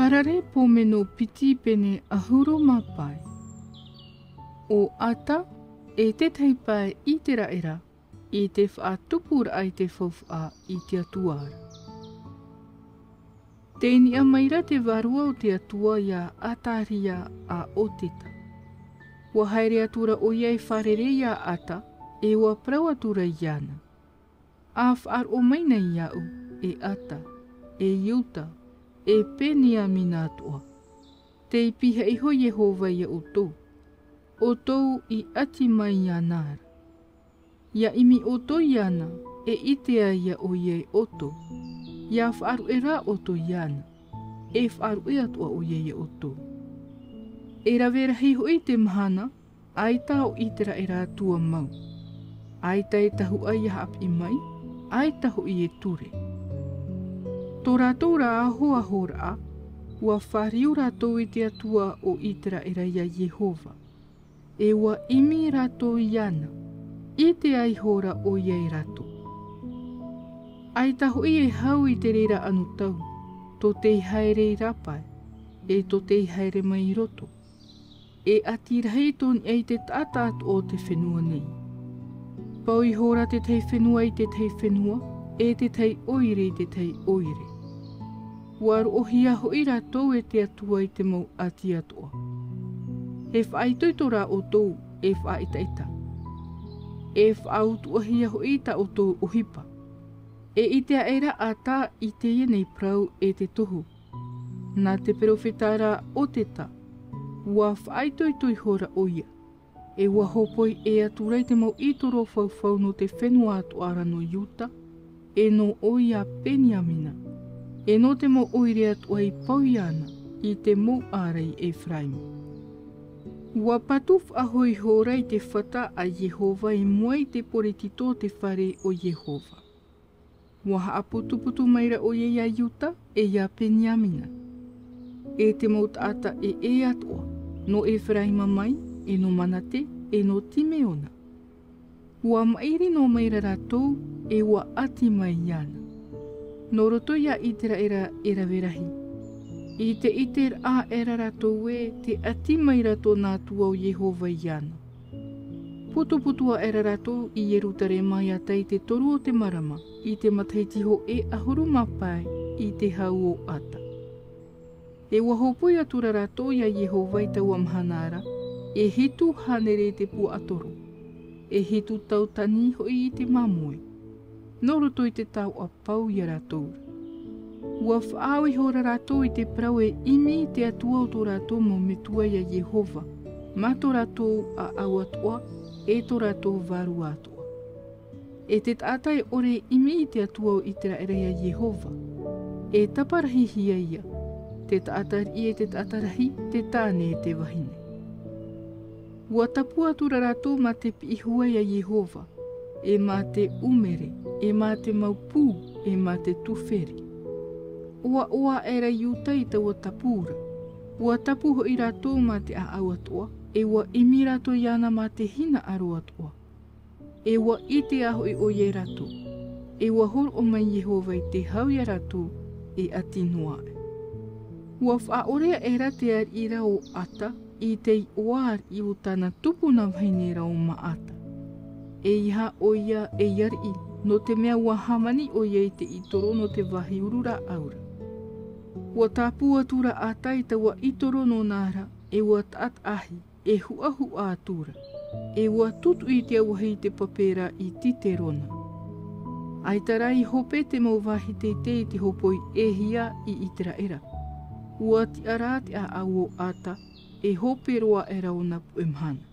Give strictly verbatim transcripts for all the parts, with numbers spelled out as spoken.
Rare pōmeno piti pene ʻahuru mā pae. ʻO Ata, e te teipa Iteraera, i te faʻatupuraʻa i te faufaʻa i te Atua ra. Tei niʻa mai ra te Vārua o te Atua iā Ataria a Oteta. ʻUa haere atu ra ʻoia e fārerei iā Ata, e ʻua parau atu ra iāna. ʻA faʻaroʻo mai nei iāʻu, e Ata, e Iuta, e Peniamina atoʻa. Tei pihaʻi iho Iehova iā ʻoutou. ʻOutou i ʻati mai iāna ra. ʻIa ʻimi ʻoutou iāna, e ʻite ai ʻoia iā ʻoutou. ʻIa faʻaruʻe rā ʻoutou iāna, e faʻaruʻe atoʻa ʻoia iā ʻoutou. E rave rahi hoʻi te mahana, ʻaita ʻo Iteraera atoʻa mau. ʻAita e tahuʻa ʻia haʻapiʻi mai, ʻaita hoʻi e ture. Tō rātou ra ahoahoraʻa, ʻua fāriu rātou i te Atua o Iteraera iā Iehova. E ʻua ʻimi rātou iāna, ʻite ai ihora ʻoia iā rātou. ʻAita hoʻi e hau i te reira anotau, tō tei haere i rāpae, e tō tei haere mai i roto. E ʻati rahi tō niʻa i te taʻata atoʻa o te fenua nei. Pau ihora te tahi fenua i te tahi fenua, e te tahi ʻoire i te tahi ʻoire. ʻUa roʻohia hoʻi rātou e te Atua i te mau ʻati atoʻa. E faʻaitoito rā ʻoutou, e faʻaʻetaʻeta. E faʻautuʻahia hoʻi tā ʻoutou ʻohipa. E ʻite aʻera Ata i teie nei parau e te tohu. Nā te perofeta ra Oteta, ʻua faʻaitoito ihora ʻoia. E ʻua hōpoi ʻē atu ra i te mau ʻītoro faufau nō te fenua atoʻa ra nō Iuta, e nō ʻoia Peniamina, e nō te mau ʻoire atoʻa i pau iāna, i te mouʻa ra i Eferaima. ʻUa patu faʻahou ihora i te fata a Iehova i mua i te poritito o te fare o Iehova. ʻUa haʻaputuputu mai ra ʻoia iā Iuta, e iā Peniamina. E te mau taʻata ʻē atoʻa, nō Eferaima mai, e nō Manate, e nō Timeona. ʻUa maʻiri noa mai ra rātou, e ʻua ʻati mai iāna. Nō roto iā Iteraera e rave rahi. I te ʻiteraʻa aʻera rātou ē, tē ʻati mai ra tōna Atua ʻo Iehova iāna. Putuputu aʻera rātou i Ierutarema ʻia tae i te toru o te marama, i te matahiti hōʻē ʻahuru mā pae, i te hau o Ata. E ʻua hōpoi atu ra rātou iā Iehova i taua mahana ra, e hitu hānere te puaʻatoro, e hitu tautani hoʻi i te māmoe. Nō roto i te taoʻa pau iā rātou ra. ʻUa faʻaau ihora rātou i te parau e ʻimi i te Atua o tō rātou mau metua iā Iehova, mā tō rātou ʻāʻau atoʻa, e tō rātou vārua atoʻa. E te taʻata e ʻore e ʻimi i te Atua o Iteraera iā Iehova, e taparahihia ia, te taʻata riʻi e te taʻata rahi, te tāne e te vahine. ʻUa tapu atu ra rātou mā te piʻihua iā Iehova, e mā te ʻumere, e mā te mau pū, e mā te tuferi. ʻOaʻoa aʻera Iuta i taua tapu ra. ʻUa tapu hoʻi rātou mā te ʻāʻau atoʻa, e ʻua ʻimi rātou iāna mā te hinaʻaro atoʻa. E ʻua ʻite ā hoʻi ʻoia iā rātou. E ʻua hōroʻa mai Iehova i te hau iā rātou, e ʻati noa aʻe. ʻUa faʻaʻore aʻera te ariʻi ra ʻo Ata, i te iʻoa ariʻi o tāna tupuna vahine ra ʻo Maata. ʻEiaha ʻoia ei ariʻi, nō te mea ʻua hāmani ʻoia i te ʻītoro nō te vāhi uru rāʻau ra. ʻUa tāpū atu ra Ata i taua ʻītoro nōna ra, e ʻua taʻataʻahi, e huʻahuʻa atu ra. E ʻua tutuʻi te auahi i te pape ra i Kiterona. ʻAita rā i hope te mau vāhi teitei i te hōpoi ʻēhia i Iteraera. ʻUa tiʻa rā te ʻāʻau o Ata, e hope roa aʻera ʻōna puʻe mahana.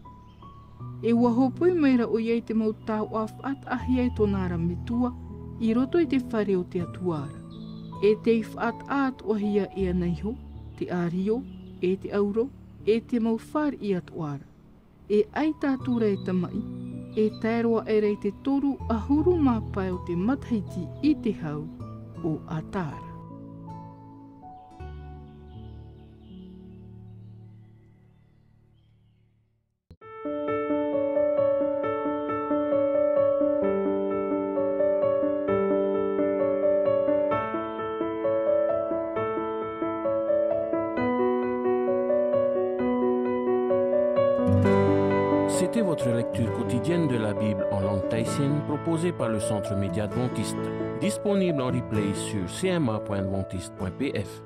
E ʻua hōpoi mai ra ʻoia i te mau taoʻa faʻataʻahia e tōna ra metua, i roto i te fare o te Atua ra. E tei faʻataʻa atoʻahia e ana iho, te ʻārio, e te ʻauro, e te mau fāriʻi atoʻa ra. E ʻaita atu ra e tamaʻi, e tae roa aʻera i te toru ʻahuru mā pae o te matahiti i te hau o Ata ra. C'était votre lecture quotidienne de la Bible en langue tahitienne proposée par le Centre Média Adventiste, disponible en replay sur C M A point adventiste point P F.